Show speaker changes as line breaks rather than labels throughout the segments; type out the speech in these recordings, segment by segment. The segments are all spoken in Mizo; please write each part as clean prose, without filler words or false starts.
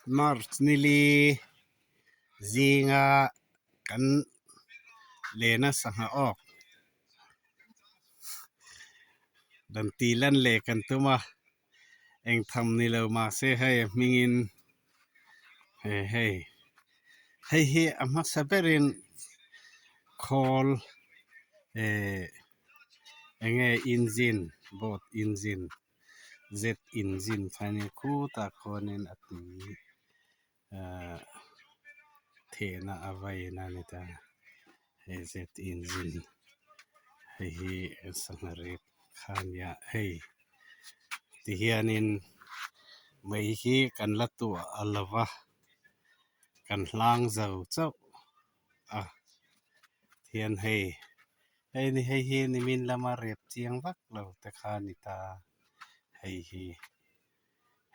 March nili zinga kan lena sangha awk rawn tih lan leh kan tum a eng tham ni lo mahse hei a hmingin he hei hei hi a hmasa berin khawl eh eng nge engine boat engine jet engine kha ania khutah khuanin a tui ahh thehna a vaina a ni ta hei jet engine hei hi sangha rep kha a nia hei tihianin mei hi kan la tuah lo va kan hlang zo chauh a hian hei hei ni hei hi nimin lama rep chiang vak lo te kha a ni ta hei hi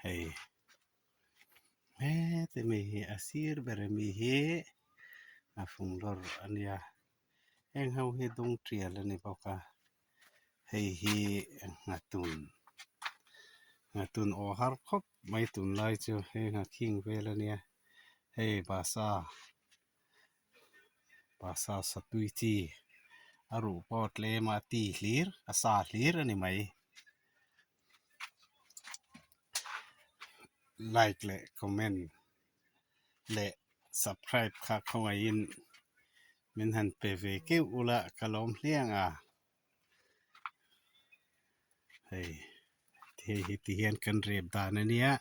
hei. Heti mi hi a sir ber ami hi a fung lawr a nia heng ho hi dung tial a ni bawk a hei hi nghatun nghatun aw har khawp mai tunlai chu hei nghakhing vel a nia hei basa basa satui chi a ruh pawh tlem a ti hlir a sa hlir a ni mai. Like leh comment leh subscribe kha khawngaihin min han pe ve keuh ula ka lawm hliang a hei hei hi ti hian kan rep dan a nia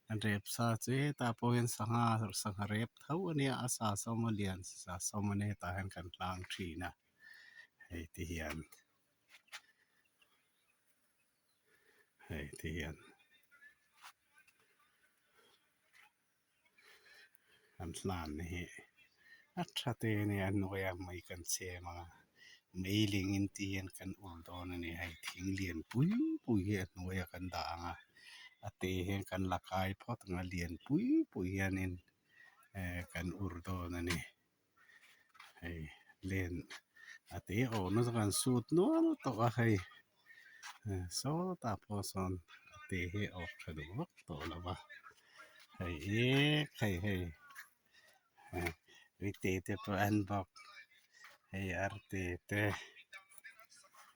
an rep sa chu hetah pawh hian sangha sangha rep tho a nia a sa sawm a lian sa sawm a nia hetah hian kan tlang thin a hei ti hian. Hei ti hian an hlan hi a tha te a nia a hnuaiah mei kan chhem ang a mei ling in ti hian kan ur dawn a ni hei thing lian pui pui hi a hnuaiah kan dah ang a a te hian kan la kai phawt ang a lian pui pui hianin eh kan ur dawn a ni. Hei len a te awm na chu kan sut nual tawh a hei sawtah pawh sawn a te hi a awk tha duh vak tawh lo va hei ek hei hei uite te pawh an bawk hei arte te.